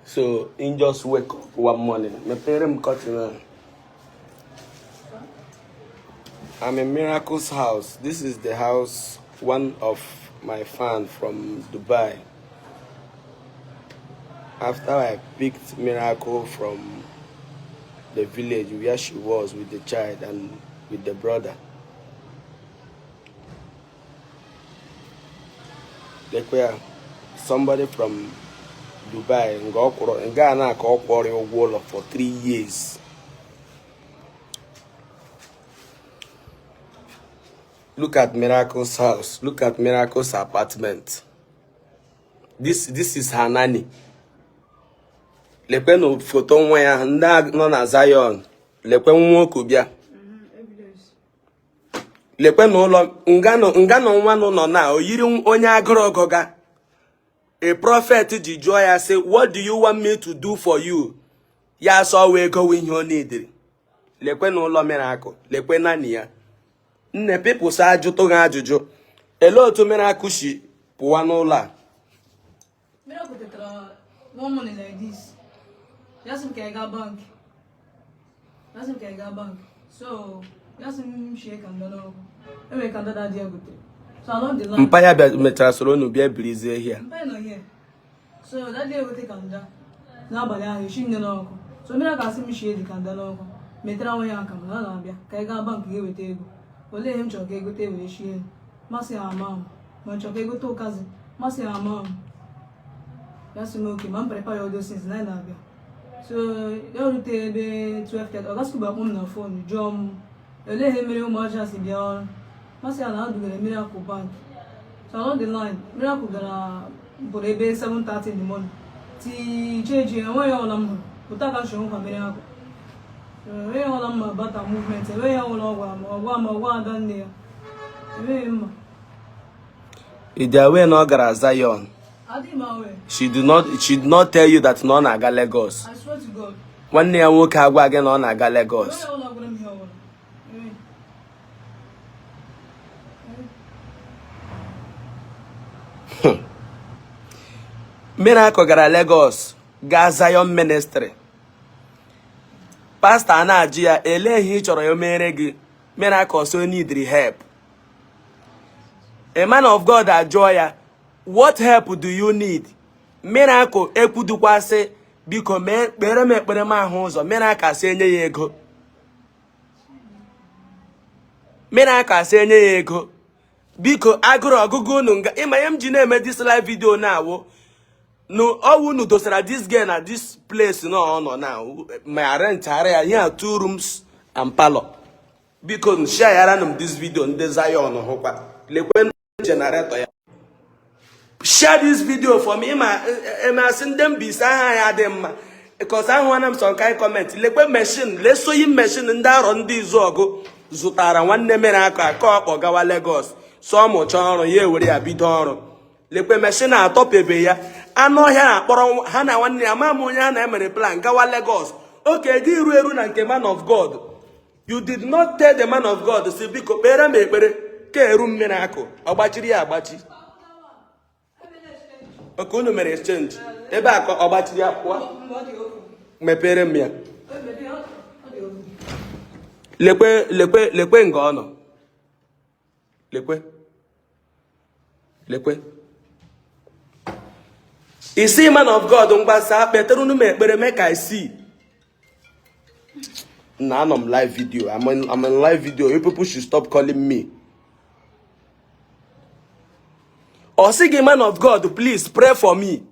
So he just wake up one morning. Mepere m curtain ahụ. I'm in Miracle's house. This is the house one of my fan from Dubai. After I picked Miracle from the village where she was with the child and with the brother. Lekwe ya, somebody from Dubai nga ọ kwụrụ nga a na-aka ọ kwụọrọ ya ụgwọ ụlọ for 3 years. Look at Miracle's house. Look at Miracle's apartment. This is her nanny. Lekwenụ foto nwa ya ndị a nọ na Zion. Lekwe nwa nwoke bịa. Lekwe n'ụlọ nganụ nganụ nwa nọ na o yiri onye agụrụ ọgọga. A prophet ji jụọ ya sị, "What do you want me to do for you?" Ya sọ wee gowe ihe ọ na-ediri. Lekwe n'ụlọ Miracle, lekwe nanny ya. Nne, people sa ajụtụ ha ajụjụ. Elee otu Miracle si pụwa n'ụlọ a? Miracle tetara one morning like this. Ya sị m ka ị gaa bank. Ya sị m ka ị gaa bank. So, ya sị m shie kanda n'ọkụ. Enwere kanda daddy ya gotere. So along the line, Mpa ya bịa mechara soro unu bịa birizie here. Mpa ya nọ here. So daddy egote kanda n'abalị ahụ eshi nne n'ọkụ. So Miracle asị m shie dị kanda n'ọkụ. Metara nwa ya akamụ na ọ na-abịa ka ị gaa bank ga-eweta ego. Olee ihe m chọrọ ka egote wee shie? Masị ya ama m. Ma m chọrọ ka egote ụkazi. Masị ya ama m. Ya sị m okay, ma m prepare all those things na ya na-abịa. So ya rute ebe 12:30, ọ gasịkwa akpọ m na phone jụọ m olee ihe mere ụmụaja si bịa ọrụ. Masị ya na ha dugara Miracle bank. So along the line, Miracle gara pụrụ ebe 7:30 in the morning ti cheji, enweghị ọbụla m hụrụ pụta ka m si hụkwa Miracle. Enweghị ọbụla m ma bata movement, enweghị ọbụla ọ gwara m, ọgwa m, ọgwa ada nne ya, enweghị mma. Ị dị aware na ọ gara Zion? Adịghị m aware. She did not tell you that na ọ na-aga Lagos? I swear to God. Nwanne ya nwoke agwa gị na ọ na-aga Lagos? Enweghị ọbụla gwara m ihe ọbụla. Enweghị. Enweghị. Miracle gara Lagos, gaa Zion Ministry. Pastor a na-ajụ ya, elee ihe ị chọrọ ya mere gị? Miracle so need help. A man of God ajụọ ya, "What help do you need?" Miracle ekwudukwasị, "Biko mee kpere m ekpere m ahụ ụzọ." Miracle asị enye ya ego. Miracle asị enye ya ego. Biko, agụrụ ọgụgụ unu nga ịma ihe m ji na-eme this live video na-awụ no ọwụ unu dosara this girl na this place na ọ nọ na ma rent ara ya ihe a, two rooms and parlour. Biko, share yara m this video, ndị Zion hụkwa. Lekwe generator ya. Share this video for me. Ma emasị ndị Mbaise aha ya dị mma because ahụana m some kind comment. Lekwe machine, lee sewing machine ndị arọ ndị izu ọgụ zụtara nwanne mere akụ aka ọkpọ gawa Lagos so mụcha ọrụ ya ewere ya bido ọrụ. Lekwe machine atọpebe ya. Anụ ọhịa na-akpọrọ ha na nwanne ya ma m onye a na-emere plan gawa Lagos. Oke gị iru eru na nke man of God. You did not tell the man of God si, "Biko kpere m ekpere ka eru mmiri akụ." Ọ gbachiri ya agbachi. Oke unu mere exchange ebe a ka ọ gbachiri ya pụọ. Mgbe ọ dị ofu. Mepere m ya. O mepee, ọ dị ofu. Lekwe, lekwe, lekwe nga ọ nọ. Lekwe, lekwe isi man of God mgbasa kpetere unu m ekpere mee ka isi na anọ m live video. I'm in live video. You people should stop calling me. Ọ sị gị, "Man of God, please pray for me."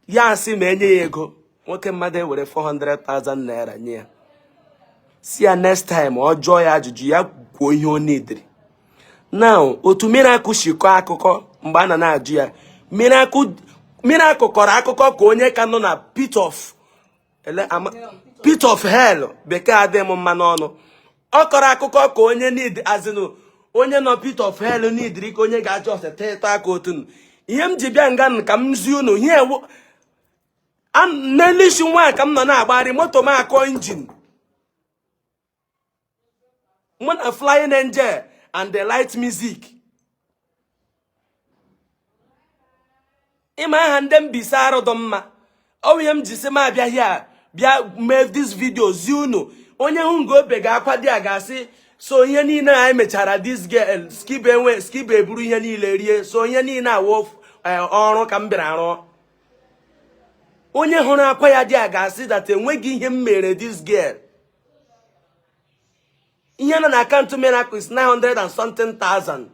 Ya asị ma enye ya ego. Nwoke mmadụ ewere 400,000 naira nye ya, si ya next time ọ jụọ ya ajụjụ, ya kwuo ihe ọ na-edere. Now, otu Miracle si kọọ akụkọ mgbe a na na-ajụ ya, Miracle kọrọ akụkọ ka onye ka nọ na pit of ele ama pit of hell. Bekee adịghị m mma n'ọnụ. Ọ kọrọ akụkọ ka onye need azịnụ onye nọ pit of hell need ka onye ga-ajụ ọsọ teta aka otu nụ. Ihe m ji bịa nga ka m zi unu ihe ewu n'elu isi nwa ka m nọ na-agbagharị moto m akọ engine mụ na Flying Angel and the Light Music. Ịma aha ndị Mbaise arụ dọ mma. Ọ wụ ihe m ji sị m abịa here bịa mee this video zi unu. Onye hụ nga obe ga-akwa di a ga-asị so ihe niile anyị mechara this girl Skibo enwe Skibo eburu ihe niile rie so ihe niile awụ eh, ọrụ ka m bịara rụọ. Onye hụrụ akwa ya dị a ga-asị that enweghị ihe m mere this girl. Ihe nọ na akaụntụ Miracle is 900 and something thousand.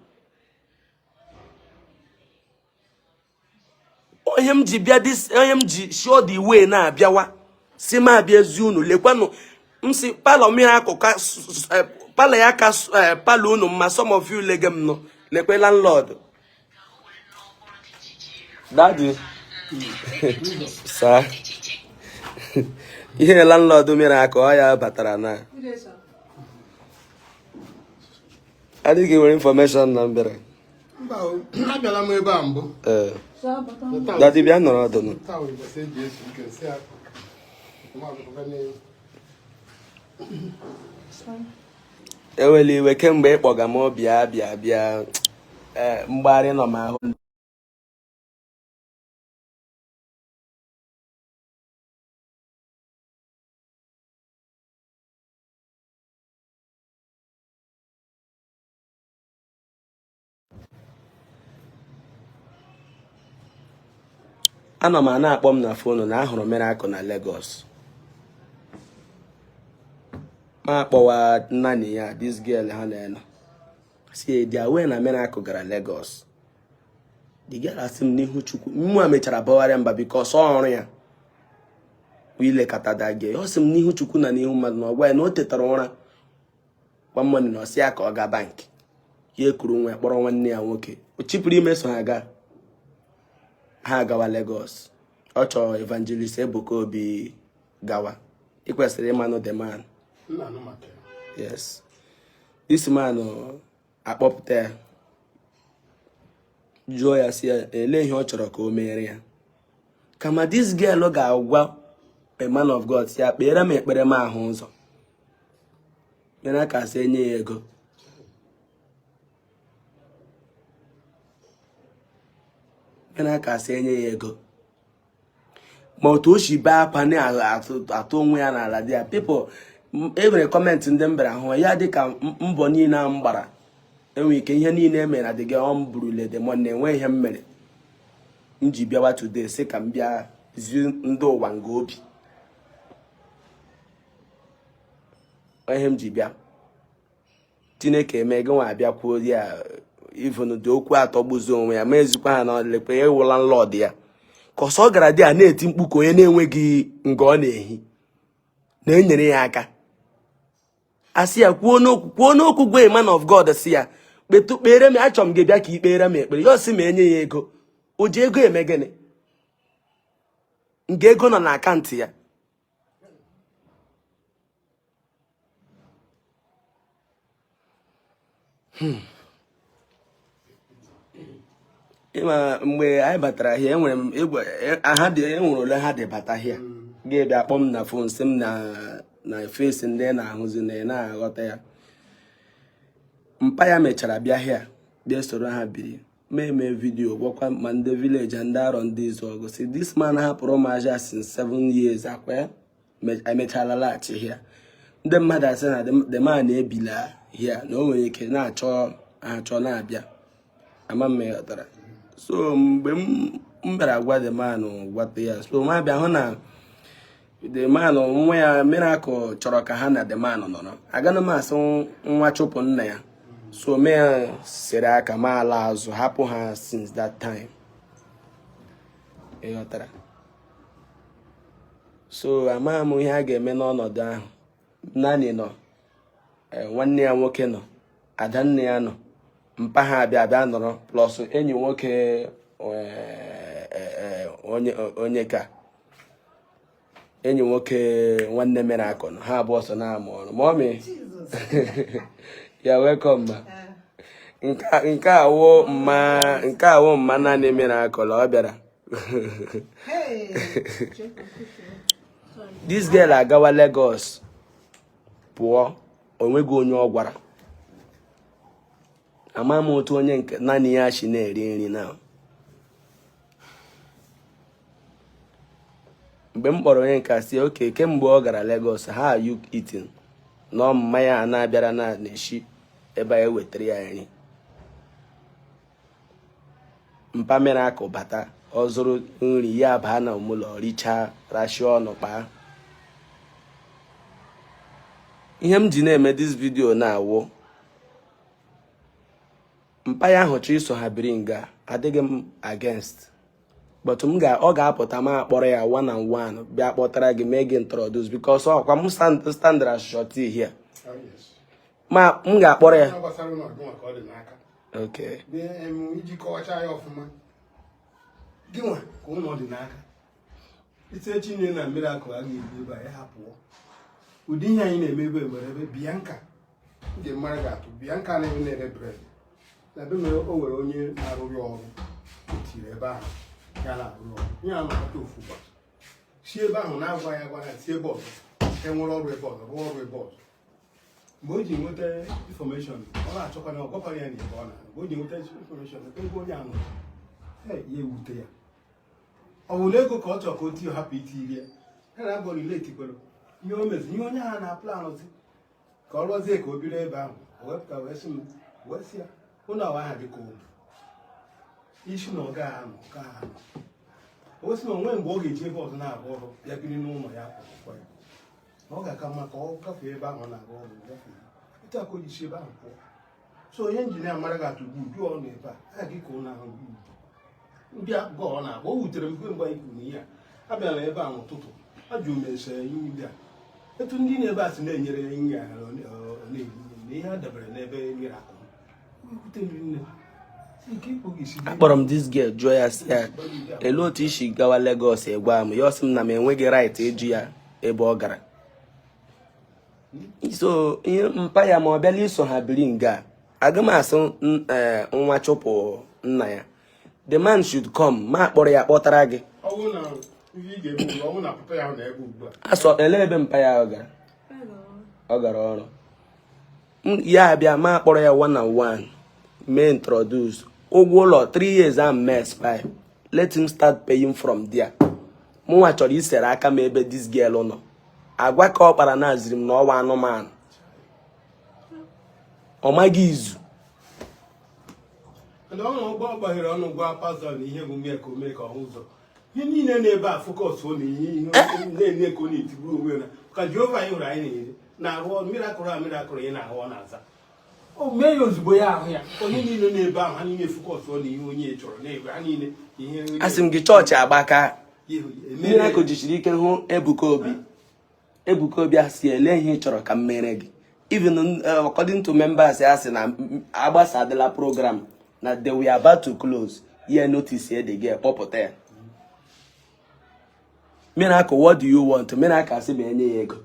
Ihe m ji bịa this ihe m ji show the way na-abịawa sị m abịa ezi unu lekwanụ m si parlour Miracle ka eh, parlour ya ka eh, parlour unu mma. Some of you lege m nọ lekwe landlord. Daddy sir, ihe landlord Miracle ọ ya batara na adịghị nwere information na m bịara. Mba, abịala m ebe a mbụ. Daddy bịa nọrọ ọdụ. Ewela iwe kemgbe ị kpọga m bịa bịa bịa eh, mgbagharị nọ m ahụ. Anọ m a na-akpọ m na phone na ahụrụ Miracle na Lagos. Ma akpọwa nanny ya this girl ha na-enọ si dị aware na Miracle gara Lagos. The girl asị m n'ihu Chukwu mụ mechara bawara mba because ọrụ ya ilekọta that girl. Ọ sị m n'ihu Chukwu na n'ihu mmadụ na ọ gwa ya na o tetara ụra one morning na ọ sị ya ka ọ gaa bank ya ekuru nwa ya kpọrọ nwanne ya nwoke o chipụrụ ime so ha gaa ha agawa Lagos. Ọ chọrọ Evangelist Ebuka Obi gawa. Ị kwesịrị ịmanụ the man. Yes, this man akpọpụta ya jụọ ya sị ya elee ihe ọ chọrọ ka o meere ya. Kama this girl ga-agwa a man of God sị ya kpeere m ekpere m ahụ ụzọ Miracle asị enye ya ego. Miracle asị enye ya ego. Ma otu o si bee akwa na-atụ onwe ya n'ala dị ya people e nwere comment ndị m bịara hụ ya dịka mbọ niile a m gbara enwere ike ihe niile e mere adịghị ọ m burule the money na-enwe ihe m mere m ji bịawa today sị ka m bịa zi ndị ụwa nga obi ihe m ji bịa. Chineke eme gị nwa abịa kwuo ya even dị okwu atọgbuzi onwe ya ma ezikwa ha na lekwe ya ịwụ landlord ya ka ọsọ gara dị a na-eti mkpu ka onye na-enweghị nga ọ na-ehi na-enyere ya aka asị ya kwuo n'okwu kwuo n'okwu gwa man of God sị ya kpetụ kpere m achọrọ m gị bịa ka i kpere m ekpere. Ya ọ sị ma enye ya ego o ji ego eme gịnị nga ego nọ na akaụntụ ya. Ịma mgbe anyị batara here enwere m egwe ha dị enwere ole ha dị bata here ga-ebịa kpọọ m na phone sị m na na face ndị na-ahụzi na ị na-aghọta ya. Mpa ya mechara bịa here bịa soro ha biri ma eme video gwakwa ma ndị village ndị Arọ Ndị Izuogu si this man hapụrụ ụmụazị since 7 years akwa ya emechala laghachi here. Ndị mmadụ asị na the man ebila here na o nwere ike na-achọ achọ na-abịa ama m ghọtara. So mgbe m bịara gwa the man gwata ya so ma bịa hụ na the man nwa ya Miracle chọrọ ka ha na the man nọrọ agana m asị nwa chụpụ nna ya so mee ya sere aka ma ala azụ hapụ ha since that time ịghọtara. So amaghị m ihe a ga-eme n'ọnọdụ ahụ. Nanny nọ eh, nwanne ya nwoke nọ, adanne ya nọ, mpa ha abịa abịa nọrọ plus enyi nwoke eh, eh, onye onye ka enyi nwoke nwanne Miracle nọ ha abụọ so na-amụ ọrụ. Mommy ya welcome ma nke awụ mma nke awụ mma naanị Miracle ọ bịara. This girl agawa Lagos pụọ onweghị onye ọ gwara. Ama m otu onye nke naanị ya si na-eri nri na Mgbe m kpọrọ onye nke a sị, "Okay, kemgbe ọ gara Lagos, how are you eating?" Na mmanya a na-abịara na na-eshi ebe a ewetara ya nri. Mpa Miracle bata, ọ zụrụ nri ya, baa na ụlọ, richaa, rashie ọnụ, kpaa. Ihe m ji na-eme this video na-awụ mpa ya ahụ chọọ iso ha biri nga, adịghị m against, but m ga ọ ga-apụta ma akpọrọ ya one on one, bịa kpọtara gị, mee gị introduce, because ọkwa m stand as surety here. Oh, yes. Ma m ga-akpọrọ ya. Ihe gbasara ụlọ gị nwa ka ọ dị n'aka. Okay. Bịa, iji kọwachaa ya ọfụma, gị nwa ka ụlọ dị n'aka. Ite chinye na Miracle a ga-ebi ebe a, ya hapụọ ụdị ihe anyị na-eme ebe nwere ebe Bianca ndị mmadụ ga-atụ. Bianca na-eme na-ere bread na ebe mere o nwere onye na-arụrụ ya ọrụ, o tiri ebe ahụ ya na-arụrụ ọrụ ya, anọkọta ofu ụbọchị si ebe ahụ na-agwa ya gwara ya si ebe ọzọ enwere ọrụ, ebe ọzọ rụọ ọrụ ebe ọzọ. Mgbe o ji nweta information, ọ na-achọkwa na ọ gwakwara ya na ebe ọ na-arụ. Mgbe o ji nweta information ebe onye ahụ nọ, ya ewute ya. Ọ bụ na ego ka ọ chọrọ ka o tinye, hapụ itiri ya, ya na abụ relate kwere ihe o mezi, ihe onye ahụ na-aplanụzi ka ọ rụọzie ka o biri ebe ahụ. O wepụta wee sị m, wee sị ya, ụlọ awa aha dị ka ụmụ isi na ọ gaghị anọ, ọ gaghị anọ. O wee sị na onwe mgbe ọ ga-eji ebe ọzọ na-arụ ọrụ bịa biri n'ụlọ ya kwụrụ ụgwọ ya, na ọ ga-aka mma ka ọ gafee ebe ahụ ọ na-arụ ọrụ gafee. Etu a ka o ji si ebe ahụ pụọ. So onye injinia mara ga-atụ ugbu udu ọ nọ ebe a a gị ka ụlọ ahụ ndị agụ ọ na-agba. O wutere m mgbe anyị kwuru ihe a. Abịara ebe a n'ụtụtụ, ajụrụ m ese ihe ndị a, etu ndị na-ebe a si na-enyere ihe a na-eri na ihe a dabere n'ebe Miracle ewute m nne si nke ịkpụ gị isi. Akpọrọ m this girl, jụọ ya, sị ya, "Elee otu isi gawa Lagos?" Ịgwa m ya, ọ sị m na m enweghị right ịjụ ya ebe ọ gara. So ihe mpa ya ma ọ bịala iso ha biri nga, aga m asị nwa chụpụ nna ya. The man should come, ma akpọrọ ya kpọtara gị. Ọ bụrụ na ihe ị ga-eme ugbu a, ọ bụrụ na papa ya nọ ebe ugbu a. Asọ elee ebe mpa ya ọ gara? Ọ gara ọrụ. Ya abịa, ma akpọrọ ya one on one, mee introduce. Ụgwọ ụlọ 3 years and mee expire, let him start paying from there. Mụnwa chọrọ isere aka m ebe this girl nọ. Agwa ka ọ kpara na aziri m na ọwa anụmanụ, ọ maghị izu. And ọ na ọgbọ gbaghere ọnụ gwa pastọ na ihe bụ mmiri ka o mee ka ọ hụ ụzọ. Ihe niile na-ebe a focus na ihe ihe na-enye ka ọ na-etigbu onwe ya na ka Jehova anyị hụrụ anyị na-ere na-arụ ọrụ miracle a, miracle ị na-ahụ ọ na-aza, o mee ya ozugbo ya ahụ ya. Onye niile na-ebe ahụ, ha niile focus na ihe onye chọrọ na-ebe ha niile ihe onye Asị m gị, chọọchị agbaka. Ihe Miracle jisiri ike hụ Ebuka Obi. Ebuka Obi asị, "Ele ihe ị chọrọ ka m mere gị?" Even according to members ya sị na agbasadịla program na they were about to close ya, notice ede gị kpọpụta ya. "Miracle, what do you want?" Miracle asị ma enye ya ego.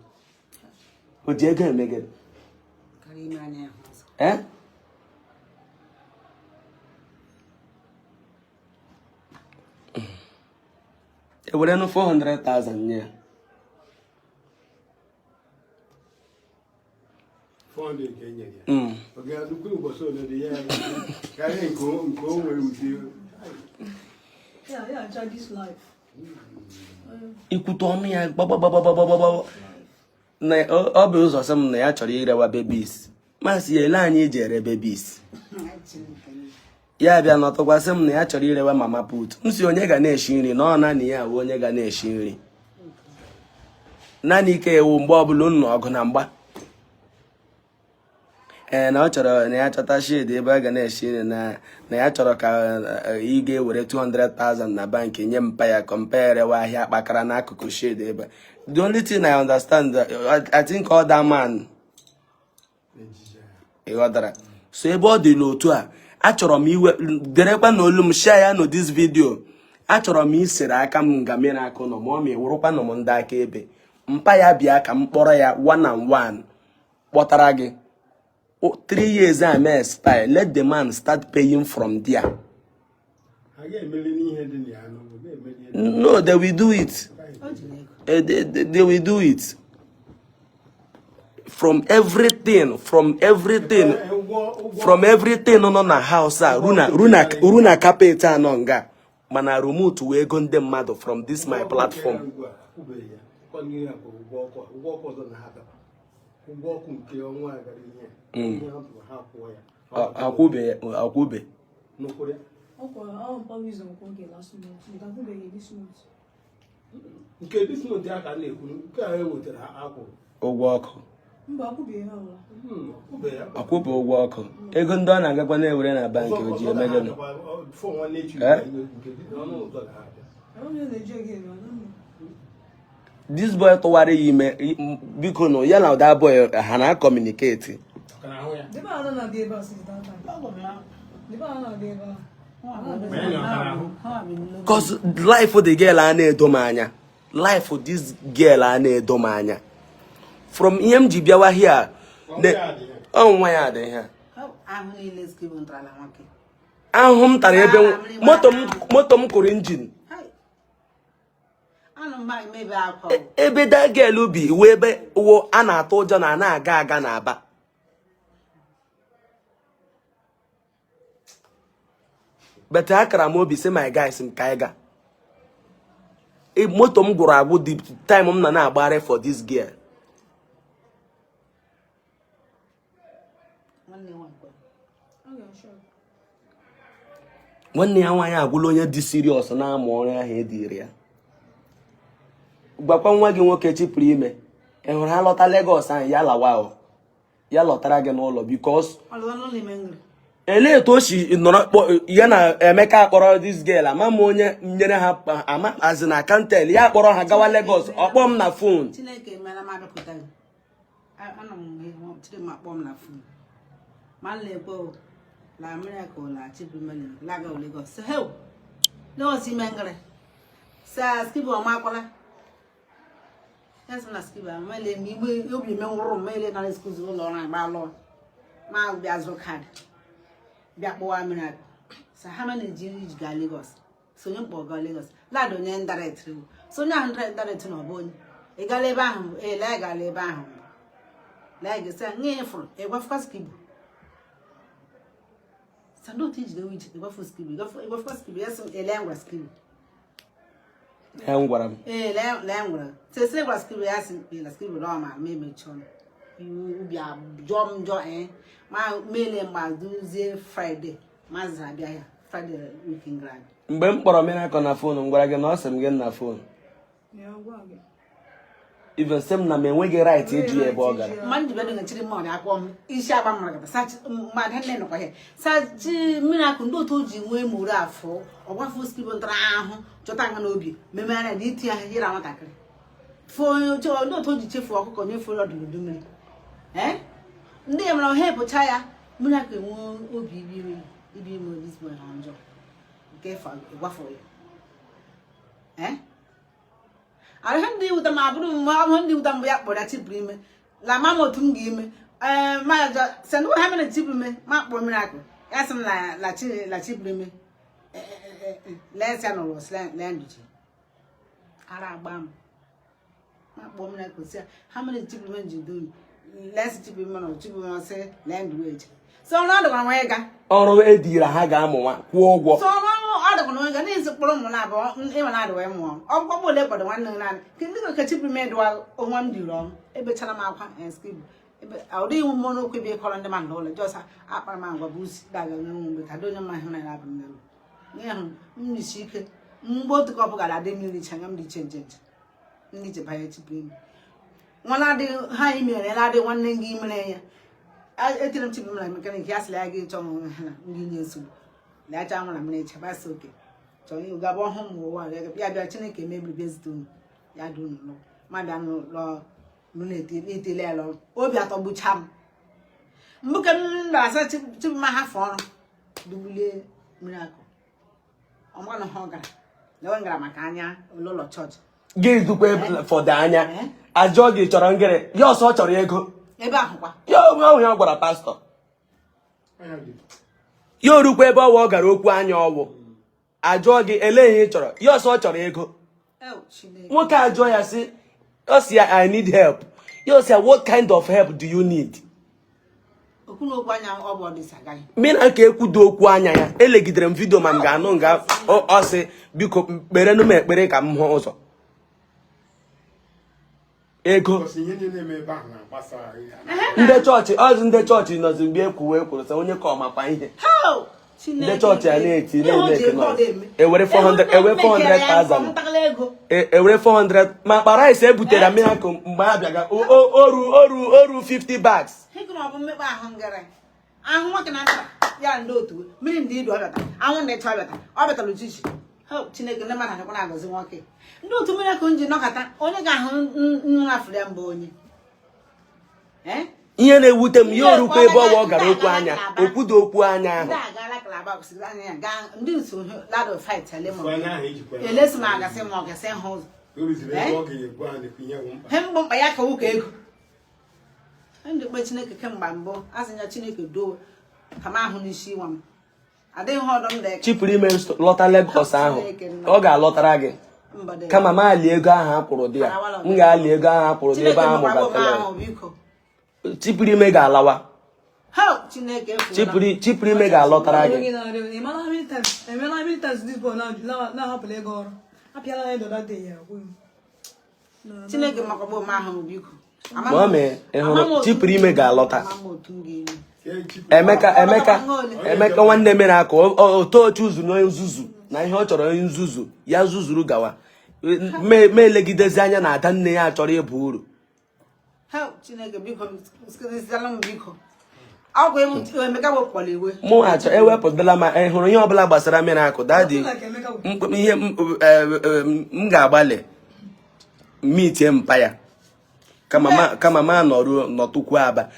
O ji ego eme gịnị? Karịa ime anya ya ọzọ. Eh? Ewere nụ 400,000 nye ya. 400 ka e nyere ya? Mm. Ọ ga-adịkwa ụbọchị ole dị ya karịa nke o nwere ụdị. Yeah, enjoy this life. Ikwute ọnụ ya gbagbagbagbagbagbagbagba na ọ bụ ụzọ sị m na ya chọrọ irewa babies. Masị ya, "Ele anyị eji ere babies?" Ya bịa nọtụkwasị m na ya chọrọ irewa mama put. M si, "Onye ga na-eshi nri?" Na ọ naanị ya awụ onye ga na-eshi nri, naanị ike ewu mgbe ọbụla unu nọ ọgụ na mgba. Ee, na ọ chọrọ na ya chọta shed ebe a ga na-eshi nri, na ya chọrọ ka ị ga-ewere 200,000 na bank nye mpa ya, compare rewa ahịa kpakara n'akụkụ shed ebe. The only thing I understand, I think other man Ejije. Ị ghọtara? So ebe ọ dị n'otu a, achọrọ m iwe derekwa na olu m, share ya no this video. Achọrọ m isere aka m nga Miracle nọ, ma ọ ma ewurukwanụ m ndị aka ebe mpa ya bịa ka m kpọrọ ya one on one, kpọtara gị. 3 years a mee expire, let the man start paying from there. Ha ga-emeli n'ihe dị na ya nụ, ha ga-emeli ihe dị. No, they will do it. O jiri ego. They will do it from everything, from everything. Ụgwọ From everything nọ na house a, ru na carpet anọ nga, mana remote wee ego ndị mmadụ from this my platform. Akwụbeghị ya kwanye ya bụ ụgwọ ọkụ a, ụgwọ ọkụ ọzọ na ha bịakwa ụgwọ ọkụ nke ọnwa a gara ihe a. Ihe ha tụrụ ha kwụọ ya. Akwụbe akwụbe. N'ụkwụ ya. Ọ kwara ọ mpa Wisdom kwụ nke last month, nke akwụbeghị this month. Nke this month ya ka a na-ekwu, nke a e wetara ha akwụrụ. Ụgwọ ọkụ. Mba, akwụbeghị ha ọbụla. Akwụbeghị ya. Akwụbe ụgwọ ọkụ, ego ndị ọ na-agakwa na-ewere na bankị o ji eme gịnị? Fọ nwanne echi. Eh? Nke ọnụ ụzọ ga ha abịa. Ahụ m na-eji ego ebe anọ m. This boy tụwara ya ime, biko nụ ya na that boy ha na communicate. Ọka na ahụ ya. Debe ahụ na-abịa ebe a since that time. Debe ahụ na-abịa ebe a. Ma ya na ọka na ahụ. 'Cause life the girl a na-edo m anya, life this girl a na-edo m anya from ihe m ji bịawa here. Ọnwa ya dị ya. Ọnwa ya dị ihe. Ahụ niile Skibo ntara nwoke. Ahụhụ m tara ebe moto m, moto m kụrụ engine. Hai. Anụ mma emebe akwa o. Ebe that girl bi wee ebe wụ a na-atụ ụjọ na a na-aga aga n'Aba. But akara m obi sị my guys m ka anyị ga. Moto m gwụrụ agwụ the time m na na-agbagharị for this girl. Nwanne nwa nkwe. Ọ ga-ashọ. Nwanne ya nwaanyị agwụla onye dị serious na-amụ ọrụ ahụ ediri ya. Gwakwa nwa gị nwoke chịpụrụ ime, ị hụrụ ha lọta Lagos ahụ, ya lawa o, ya lọtara gị n'ụlọ because Ọ lụọ n'ụlọ ime nri. Elee etu o si nọrọ kpọ ya na Emeka kpọrọ this girl? Ama m onye nyere ha ama azị na kantel ya kpọrọ ha gawa Lagos, ọ kpọọ m na phone. Chineke emela m abịakwute gị. Anọ m ihe chiri m akpọ m na phone. Ma m na-ekwe o, la America o, la Chibuimele, laga o Lagos. Sị, "Heu, Lagos ime nri." Sị, "Ah, Skibo ọma akwala." Ya sị m na Skibo amele m igbe obi eme nwụrụ m mele na excuse ụlọ ọrụ anyị gbaa lụọ. Ma bịa zụrụ kaadị. Bịa kpọwa Miracle. Sị ha ma na-eji iji gaa Lagos. So onye mkpọ gaa Lagos. Lad onye ndarịtịrị. So onye ahụ ndarịtịrị na ọ bụ onye. Ị gala ebe ahụ mbụ? Ee, lee gala ebe ahụ mbụ. Lee gị sị nye ịfụrụ ịgwafụkwa Skibo. Sị ndị otu ijide ije ịgwafu Skibo, ịgwafụkwa Skibo, ya sị m ele ngwa Skibo. Ya m gwara m. Ee, lee lee ngwara. Sị sị gwara Skibo, ya sị m na Skibo na ọ ma ma emechi ọnụ. Iwu ubi jọọ m njọ ee ma mele mgba duzie Friday mazị abịa ya Friday weekend gara aga. Mgbe m kpọrọ Miracle na phone, m gwara gị na ọ sị m gị na phone. Ya gwa gị. Even sị m na m enweghị right ịjụ ya ebe ọ gara. Mma njibe dị ngachiri mma ọ na-akpọ m isi agba mara gata sachi mmadụ nne nọkwa ya sachi Miracle ndị otu o ji nwee mụrụ afọ ọgbafọ Skibo ntara ahụ chọta nga n'obi memegharị na iti ahụ yira nwatakịrị fo ndị otu o ji chefuo ọkụkọ nyefuo ọdụ n'udu mmiri ee ndị ya mara ha epụcha ya. Miracle enwe obi ibi ime ibi ime this boy ha njọ nke gwafọ ya ee ahụ ndị wụta ma abụrụ m ahụ ndị wụta mbụ ya kpọrọ ya chịpụrụ ime la ma m otu m ga-ime ee ma sị ndị ha mere chịpụrụ ime ma kpọọ Miracle, ya sị m la la chi la chịpụrụ ime lesi ya n'ụlọ sị lee nduchi ara agba m ma kpọọ Miracle sị ya ha mere chịpụrụ ime ji dum lesi chịpụrụ ime na chịpụrụ ime sị lee ndụ echi so ọrụ ọ dịkwara nwa ịga. Ọrụ ediri ha ga-amụ nwa kwụọ ụgwọ. So ọrụ ọ dịkwa na onye na-esi kpọrọ ụmụ na abụọ ịma na adịwa mụọ ọgwụkwọ ole kpọrọ nwanne m naanị ka ndị ka chịpụrụ ime dịwa onwe m dịrị ọrụ ebechara m akwa Skibo ebe ọ dịghị nwe n'okwu ebe ịkọrọ ndị mmadụ n'ụlọ jọsa akpara m agwa bụ usi daga nwe mgbe ka dị onye mma hụ na ya bụ nne m nye hụ m risi ike mgbe otu kọpụ gara adị mmiri chanya m dị iche nche nche ndị iche banye chịpụrụ ime nwa na-adịghị ha imere na-adị nwanne gị imere ya etiri m chịpụrụ na mechanic ya sịrị ya gị chọọ ha na ndị nye nsogbu lacha nwara mmiri chebasa oke chọrọ ịgaba gaba ọhụ m ụwa ya bịa Chineke mebiri bịa zite unu ya dị unu lụ ma bịa n'ụlọ na-etele ya lọrụ obi atọgbucha m mbụ ka m na-asa chịpụ ma hafụ ọrụ dugbulie Miracle ọma na ha ọ gara lewe gara maka anya ụlọ chọọchị. Gị dukwa fọdụ anya ajụọ gị chọrọ ngịrị ya ọsọ ọ chọrọ ego. Ebe ahụkwa. Ya onwe ahụ ya gwara pastọ ya orukwa ebe ọwa ọ gara okwu anya ọwụ ajụọ gị elee ihe ị chọrọ, ya ọsọ ọ chọrọ ego. Ew, Chineke. Nwoke ajụọ ya sị ọ sị ya, "I need help." Ya ọsị ya, "What kind of help do you need?" Okwu na okwu anya ọ bụ ọdịsa agaghị. Mina ka ekwudo okwu anya ya elegidere m video ma m ga-anụ nga ọ sị biko kperenụ m ekpere ka m hụ ụzọ. Ego. Because ihe niile na-eme ebe ahụ na-agbasa ya. Ndị chọọchị ọzọ, ndị chọọchị nọzi mgbe ekwuwe ekwuru sị onye ka ọ makwa ihe. How? Ndị chọọchị a na-eti, Ihe o ji na-eme ego ọ na-eme. Ewere 400, ewere 400,000. Ntakịrị ego. Ewere 400 ma akpa rice ebutere Miracle mgbe a bịaga oru oru oru 50 bags. Hịkụ na ọ bụ mmekpa ahụ ngara ahụ nwoke na nta ya ndị otu mmiri ndị idu ọbịata anwụ na ịchọ ọbịata ọ bịatara ojiji. Ha Chineke, ndị mmadụ anyakwa na-agọzi nwoke ndị otu Miracle nji nọkọta onye ga-ahụ nrafụrụ ya mbụ onye. Eh? Ihe na-ewute m, ya orukwa ebe ọwa ọ gara okwu anya okwudo okwu anya ahụ. Ndị agala Calabar kwụsịrị anya ya gaa ndị nso lado fight ele ma Mgbe anya ahụ ejikwa ya. elesi ma agasị ma ọ gasị ha ụzọ. O ruziri ebe ọ ga-egbu ha nekwa ihe wụ mkpa. He mbụ mkpa ya ka ụka ego ndị kpe Chineke kemgbe mbụ asị ya Chineke doo ka m ahụ n'isi nwa m adịghị ihe ọdọ m dị. Chipụrụ ime lọta Lagos ahụ, ọ ga-alọtara gị. Mba dị. Kama m ali ego ahụ a kwụrụ di ya, m ga-ali ego ahụ a kwụrụ di ebe Chineke ahụ makwa m mụgatara. Ahụ biko. Chipụrụ ime ga-alawa. Ha Chineke efuola. Chipụrụ ime ga-alọtara gị. Gị na-arịọ, ị mara how many times, emela how many times this boy na-ahapụla ego ọrụ apịala anyị the other day ya akwụghị m. Chineke makwa m ahụ biko. Mummy, ị hụrụ chipụrụ ime ga-alọta. Ama m otu m ga-eme. Emeka, Emeka, Emeka nwanne mere aka oto chuzu na nzuzu na ihe ọ chọrọ nzuzu ya zuzuru gawa ma elegidezi anya na ada nne ya chọrọ ịba uru. Ha Chineke biko, sikizala m biko ọgwụ Emeka wepụkwala iwe. Mụ achọ ewepụtala ma ị hụrụ ihe ọbụla gbasara Miracle, daddy. Like Emeka bụ ihe m ga-agbalị mitie mpa ya kama ma nọruo nọtụkwu Aba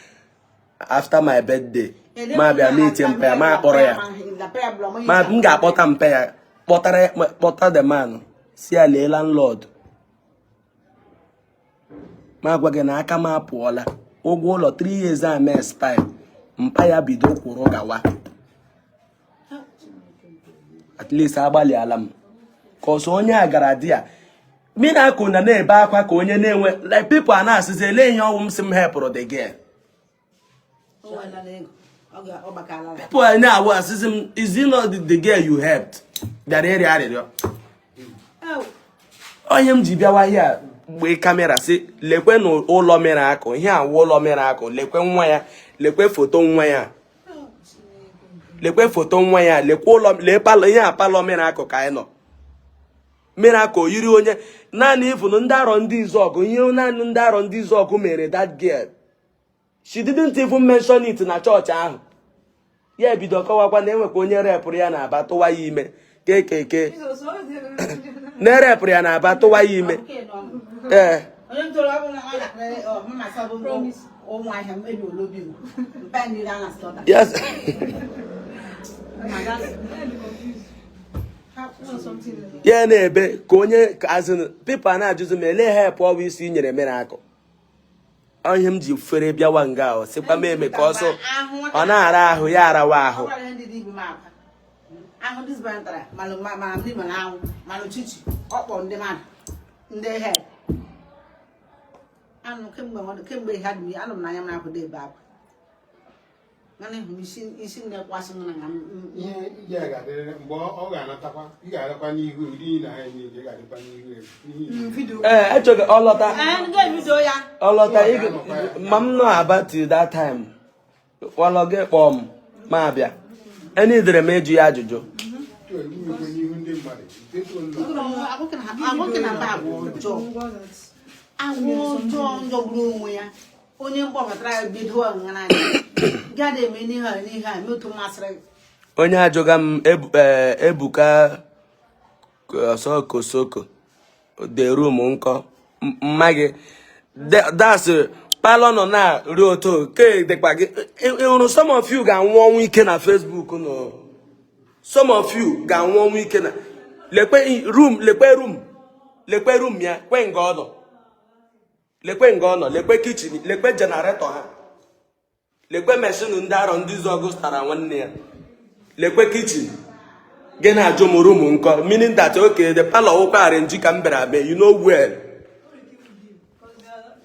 after my birthday ma bịa mitie mpa ya, ma kpọrọ ya, ma m ga-akpọta mpa ya, kpọtara ya, kpọta the man si ya lee landlord ma gwa gị na aka m apụọla ụgwọ ụlọ 3 years a mee expire. Mpa ya bido kwụrụ gawa. At least agbalịala m ka ọsọ onye a gara di ya Miracle na na-ebe akwa ka onye na-enwe like people a na-asịzi ele ihe ọnwụ m si m hepụrụ the girl. People a na-awụ asịzi m, is it not the girl you helped bịara ịrịọ arịrịọ? Onye m ji bịawa here mgbe camera si lekwe n'ụlọ Miracle, ihe awụ ụlọ Miracle, lekwe nwa ya, lekwe foto nwa ya, lekwe foto nwa ya, lekwe ụlọ, lee parlour, ihe a parlour Miracle ka anyị nọ. Miracle yiri onye naanị ifunu ndị arọ ndị Izuọgụ, ihe naanị ndị arọ ndị Izuọgụ mere that girl, she didn't even mention it na chọọchị ahụ. Ya ebido kọwakwa na enwekwa onye repụrụ ya na Aba tụwa ya ime kekeke na erepụrụ ya na Aba tụwa ya ime, ee. Onye ntoro ọ bụ na nwatakịrị mmasị ọ bụ ụmụ ahịa mmebi olobi mpa ndị a na-asọta. Yes. Ya na-ebe ka onye azin people na-ajụzi m ele help ọ bụ isi nyere Miracle. Ihe m ji fere bịawa nga ahụ sịkwa m eme ka ọsọ ọ na-ara ahụ ya arawa ahụ. Ọ gwara ihe ndị dị ibu m akwa ahụ disbantara mana mana ndị mana anwụ mana uchichi ọ kpọrọ ndị mmadụ ndị he anụ kemgbe ha dị anụ m n'anya m na-akwado ebe akwa mana ịhụ m isi isi m na-ekwasị m na na Ihe ihe a ga-adịrịrị mgbe ọ ga-anatakwa, ị ga-adịkwa n'ihu ụdị niile anya niile ị ga-adịkwa n'ihu n'ihi Video. Ee, echọghị ọlọta. Ee, ndị ga-ebido ya. Ọlọta ma m nọ Aba till that time ọlọ gị kpọọ m ma abịa enidere m ịjụ ya ajụjụ. Imekwe n'ihu ndị mmadụ detuo nnọọ. Agwụke na mba agwa ọjọọ, agwa ọjọọ njọgburu onwe ya. Onye mkpọbatara ya bido ọṅara anya gada eme n'ihe a n'ihe a eme otu masịrị gị. Onye ajụga m Ebuka Ọsọkosoko the room nkọ mma gị das parlour nọ na ruo otu ke dịkwa gị. Ị hụrụ some of you ga-anwụ ọnwụ ike na Facebook nọ, some of you ga-anwụ ọnwụ ike na lekwe room, lekwe room, lekwe room ya kwe nga ọ nọ, lekwe nga ọ nọ, lekwe kitchen, lekwe generator ha, lekwe machine ndị arọ ndị zọgụ zụtara nwanne ya, lekwe kitchen gị na-ajụ m room nkọ, meaning that okay, the parlour wụkwa arrange ka m bịara mee, you know well.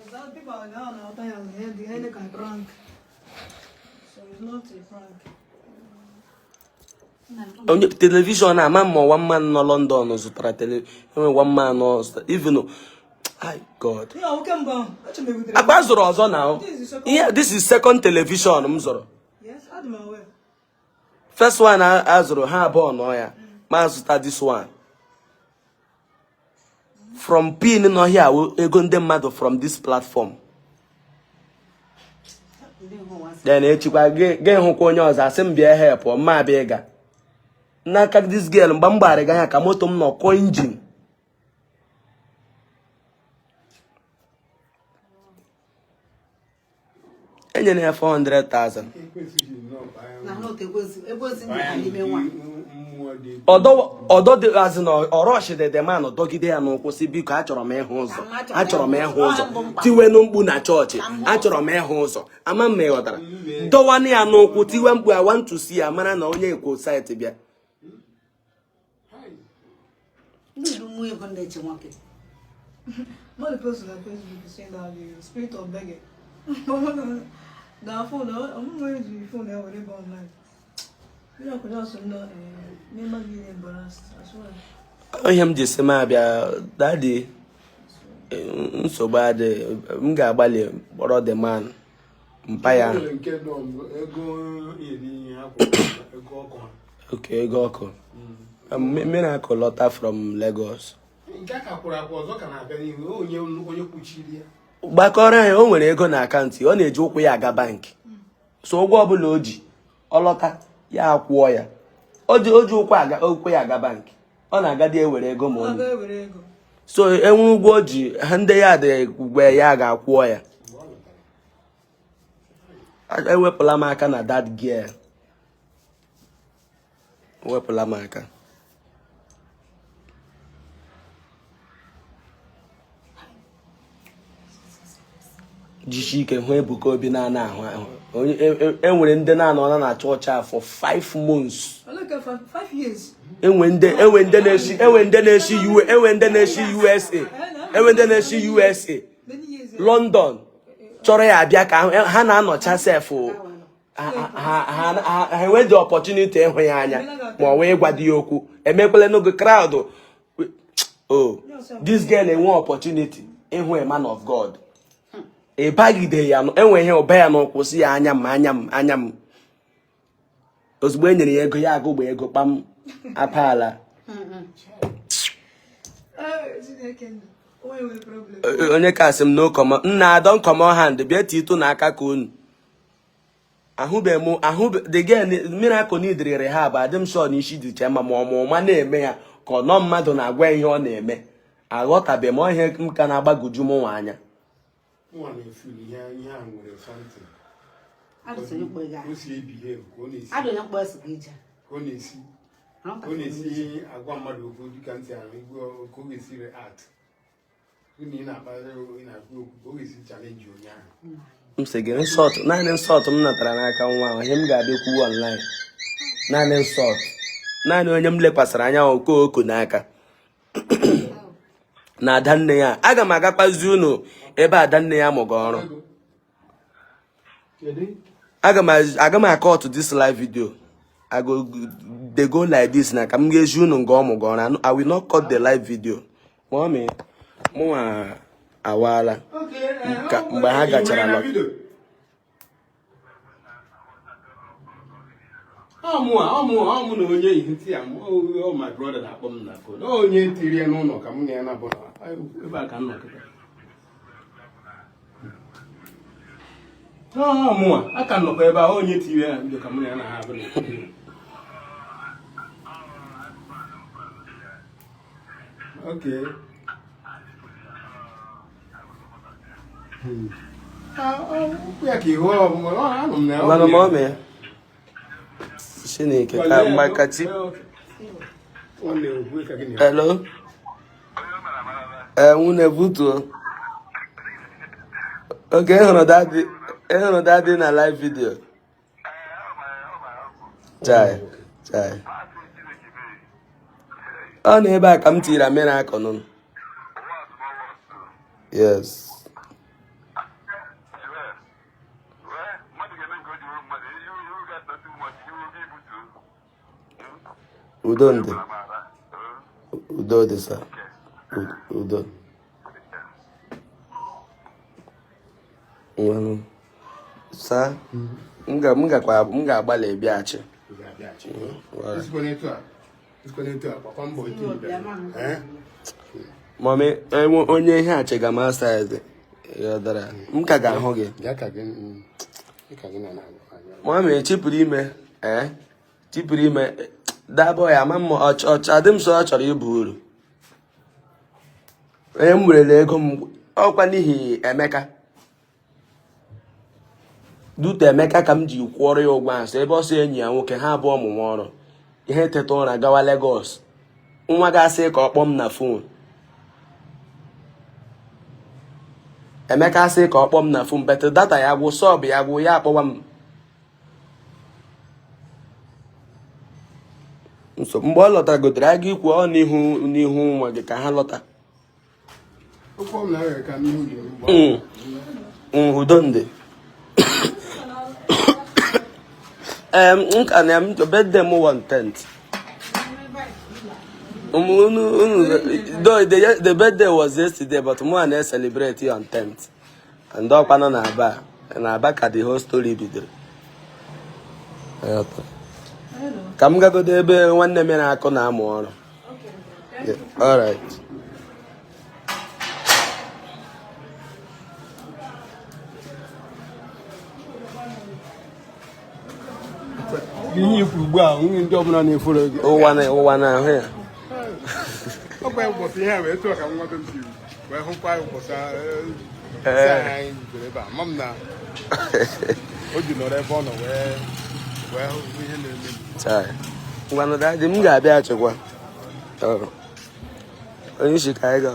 Because people are now out there and they like a prank. So it's not a prank. Onye television ama ma one man nọ London zụtara tele enwe one man nọ zụtara even Ai God. Ihe ọ kemgbe ahụ, eche m ebutere. Akpa zụrụ ọzọ na ihe, this is second television m zụrụ. Yes, adị m aware. First one a zụrụ ha abụọ nọ ya, ma zụta this one from pin nọ here, ego ndị mmadụ from this platform. Then echikwa gị hụkwa onye ọzọ asị m bịa help mma abịa ịga n'aka this girl. Mgbe m gbara gị anya ka moto m nọ kụọ engine. Enyere ya 400,000. Ọdọ dị azị na ọrọshi dị man dọgide ya n'ụkwụ si biko achọrọ m ịhụ ụzọ, achọrọ m ịhụ ụzọ, tiwenu mkpu na chọọchị, achọrọ m ịhụ ụzọ. Ama m ghọtara, dọwanụ ya n'ụkwụ, tiwe mkpu, I want to see ya, mara na onye ekwo site bịa. Mmadụ post na Facebook saying that the spirit of begging. Na phone, ọmụmụ eji phone ya were ebe online. Miracle just nọ n'ime gị embarrassed as well. Ihe m ji sị m abịa, daddy, nsogbu adị, m ga-agbalị kpọrọ the man mpa ya. Nke ego iri ihe ha kwụrụ, ego ọkụ ha. Oke ego ọkụ. Miracle lọta from Lagos. Nke a ka kwụrụ akwụ ọzọ ka na-abịa n'ihu onye onye kwuchiri ya. Gbakọrọ ya, o nwere ego na akaụntụ, ọ na-eji ụkwụ ya aga bankị, so ụgwọ ọbụla o ji ọlọta ya akwụọ ya. O ji ụkwụ aga, ụkwụ ya aga bankị, ọ na-agadi ewere ego ma Ọ ọ ga ewere ego. So enwe ụgwọ o ji ha, ndị ya dị gwe ya ga-akwụọ ya. Ewepụla m aka na that girl, ewepụla m aka. Jisie ike hụ Ebuka Obi na-ana ahụ ahụ. Onye enwere ndị na-anọ na chọọchị a for 5 months. Olee ka 5 years? Enwe ndị na-esi U, enwe ndị na-esi USA, enwe ndị na-esi USA, Many years. London chọrọ ya abịa ka ha na-anọcha sef. Ha ha ha ha enwe the opportunity ịhụ ya anya ma ọ wee gwa di ya okwu. Emekwele n'oge crowd. Oh, this girl enwe opportunity ịhụ a man of God. Ịbagide ya, enwe ihe ụba ya n'ụkwụ, si ya anya m, anya m, anya m. Ozugbo e nyere ya ego ya, agụgba ego kpam apala. Eh, Chineke ndụ. Onye nwere problem. Onye kasị m no common nna don common hand bịa tito n'aka ka unu ahụbeghị m ahụbe the girl. Miracle need rehab. Adị m sure na isi dịcha mma, ma ọma ụma na-eme ya ka ọ nọ mmadụ na-agwa ya ihe ọ na-eme. Aghọtabeghị m ihe m ka na-agbagwoju m nwa anya. Nwa na-efeel ihe ihe ahụ nwere something. Adụsị onye kpọ ego ahụ. O si ebehave ka ọ na-esi Adụ onye mkpọ esi gị ije. ka ọ na-esi agwa mmadụ okwu dịka ntị ahụ igwe, ka ọ ga-esi react na ị na-akpa, ị na-akwu okwu, ka ọ ga-esi challenge onye ahụ. M sị gị insult, naanị insult m natara n'aka nwa ahụ, ihe m ga-abịa kwuwe online, naanị insult, naanị onye m lekwasịrị anya okooko n'aka na adanne ya. Aga m agakwazi unu ebe adanne ya mụga ọrụ. Kedu? Aga m akọtụ this live video. I go dey go like this na ka m ga-ezi unu nga ọ mụga ọrụ. I will not cut the live video. Mommy, mụnwa awaala. Ka mgbe ha gachara na lọta. video. Ọ mụ a, ọ mụ, ọ mụ na onye ihe ntị ya mụ, ọ my brother na-akpọ m na phone. Ọ onye tiri ya n'ụlọ ka mụ na ya na-abụ ebe a ka m nọ kịta. Ọ mụ a, a ka nọkwa ebe a, onye tiri ya na video ka mụ na ya na ha abụ na. Okay. Ah, ọ ya ka ihu ọ bụ, ọ anụ m na Mana ma ọ mee Chineke ka mgbakachi. Nwanne okwu ka gị na Hello, ee, nwunye butuo. Oge ị hụrụ daddy, ị hụrụ daddy na live video. Chai chai, ọ na ebe a ka m tiri miracle nụ. Yes. Udo ndị, udo dị sa, udo. Ngwanụ. Saa, m gakwa m ga-agbalị bịaghachi. Ị ga-abịaghachi. Isikwa n'etu a, isikwa n'etu a, gbakwa mbọ etu ị bịara. Eh? Mummy, enwe onye ihe achịga m asa eze ghọtara m ka ga-ahụ gị. Bịa ka gị ka gị na na-agwa. Mummy, chịpụrụ ime, ee, chịpụrụ ime dabọ ya ama m adị m so ọ chọrọ ịba uru. Onye m werele ego m ọkwa n'ihi Emeka, dute Emeka ka m ji kwụọrọ ya ụgwọ ahụ, so ebe ọsọ enyi ya nwoke ha abụọ mụnwa ọrụ ihe teta ụra gawa Lagos, nwa ga-asị ka ọ kpọọ m na phone. Emeka asị ka ọ kpọọ m na phone, but data ya gwụ, sub ya gwụ, ya akpọwa m nso. Mgbe ọ lọtara gotere aga ikwu ọ n'ihu n'ihu nwa gị ka ha lọta. Okwu ọ bụla a ka n'ihu gị mgbe Udo ndị nka na m birthday m one 10th. Unu though the birthday was yesterday, but mụ na celebrate on 10th and ọkwa nọ na-aba na-aba ka the whole story bidoro. Ka m gagodo ebe nwanne m na-akụ na-amụ ọrụ. Yeah, all right. Ihe ikwu ugbu a, nwunye ndị ọbụla na-eforo gị. Ụwa na ụwa na-ahụ ya. Ọkwa ụbọchị ihe a wee tụọ ka nwa be m siri wee hụkwa ụbọchị anyị bidoro ebe a, ma m na o ji nọrọ ebe ọ nọ wee hụ ihe na-eme. Chai. Ngwanụ, daddy, m ga-abịa achịkwa. Ọ. Onye isi ka anyị ga.